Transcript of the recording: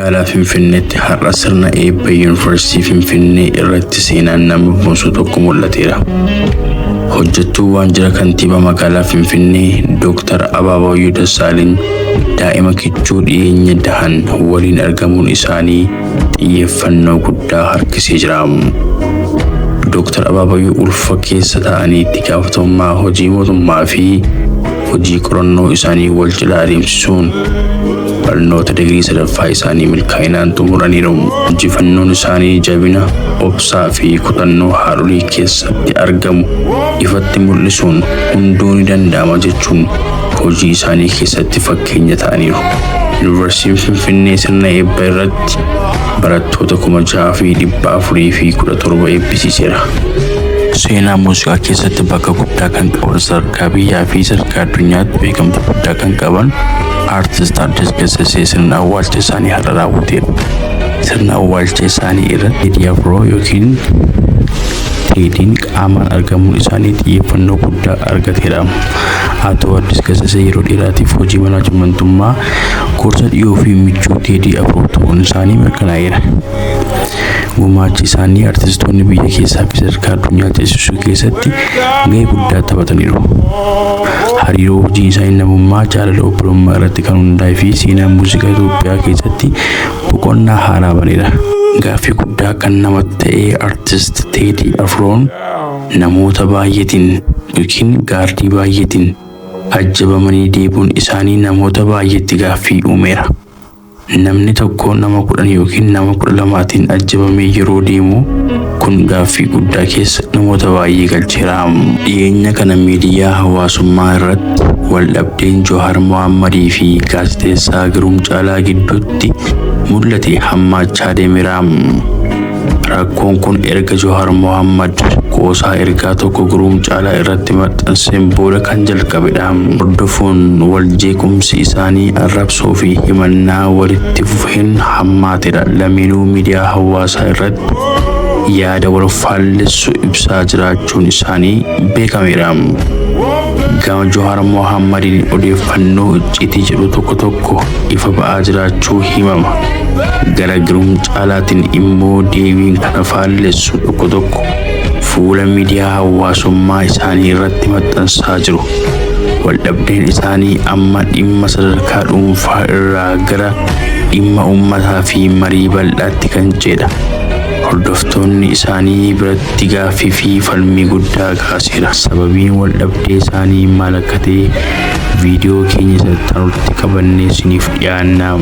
Magaalaa Finfinneetti har'a sirna eebba Yuunivarsiitii Finfinnee irratti seenaan nama boonsu tokko mul'ateera. Hojjettuu waajjira kantiibaa magaalaa Finfinnee Dooktar Abaabayyuu Dassaaleny daa'ima kichuu dhiyeenya dahan waliin argamuun isaanii xiyyeeffannoo guddaa harkisee jira. Dooktar Abaabayyuu ulfa keessa ta'anii itti gaafatamummaa hojii mootummaa fi hojii qorannoo isaanii wal cinaa adeemsisuun barnoota digirii sadaffaa isaanii milkaa'inaan xumuraniiru. Injifannoon isaanii jabina, obsaa fi kutannoo haadholii keessatti argamu ifatti mul'isuun hunduu ni danda'ama jechuun hojii isaanii keessatti fakkeenya ta'aniiru. Yuunivarsiitiin Finfinnee sirna eebba irratti barattoota 6,417 eebbisiiseera. Seenaa muuziqaa keessatti bakka guddaa kan qaban, sadarkaa biyyaa fi sadarkaa addunyaatti beekamtii guddaa kan qaban Aartist Addis Gassasee sirna awwaalcha isaanii har'a raawwateera. Sirna awwaalcha isaanii irratti Teedii Afroo yookiin Teediin qaamaan argamuun isaanii xiyyeeffannoo guddaa argateera. Atoo Addis Gassasee yeroo dheeraatiif hojii manaajimentummaa, gorsa dhiyoo fi michuu Teedii Afroo ta'uun isaanii mirkanaa'eera. Gumaachi isaanii artistoonni biyya keessaa fi sadarkaa addunyaa ceesisuu keessatti gahee guddaa taphataniiru. Hariiroo hojii isaanii namummaa, jaalala obbolummaa irratti kan hundaa'e fi seenaa muuziqaa Itoophiyaa keessatti boqonnaa haaraa baneera. Gaaffii guddaa kan namatti ta'e, artist Teedii Afroon namoota baay'eetiin yookiin gaardii baay'eetiin ajjabamanii deebi'uun isaanii namoota baay'eetti gaaffii uumeera. Namni tokko nama 10 yookiin nama 12tiin ajjabamee yeroo deemu, kun gaaffii guddaa keessa namoota baay'ee galcheera. Dhiyeenya kana miidiyaa hawaasummaa irratti wal dhabdeen Johaar Mohaammadii fi gaazexeessaa Giruum Caalaa gidduutti mul'ate hammaachaa deemeera. Rakkoon kun erga Johaar Mohaammad qoosaa ergaa tokko Giruum Caalaa irratti maxxanseen booda kan jalqabedha. Hordofuun wal jeequmsi isaanii arrabsoo fi himannaa walitti fufeen hammaatedha. Lameenuu miidiyaa hawaasaa irratti yaada wal faallessu ibsaa jiraachuun isaanii beekameera. Gama Johaar Mohaammadiin odeeffannoo icciitii jedhu tokko tokko ifa ba'aa jiraachuu himama. Gara Giruum Caalaatiin immoo deebiin kana faallessu tokko tokko fuula miidiyaa hawaasummaa isaanii irratti maxxansaa jiru. Waldhabdeen isaanii amma dhimma sadarkaa dhuunfaa irraa gara dhimma uummataa fi marii bal'aatti kan ceedha. Hordoftoonni isaanii biratti gaaffii fi falmii guddaa kaaseera. Sababiin waldhabdee isaanii maal akka ta'e viidiyoo keenya isa itti qabannee isiniif dhiyaanna.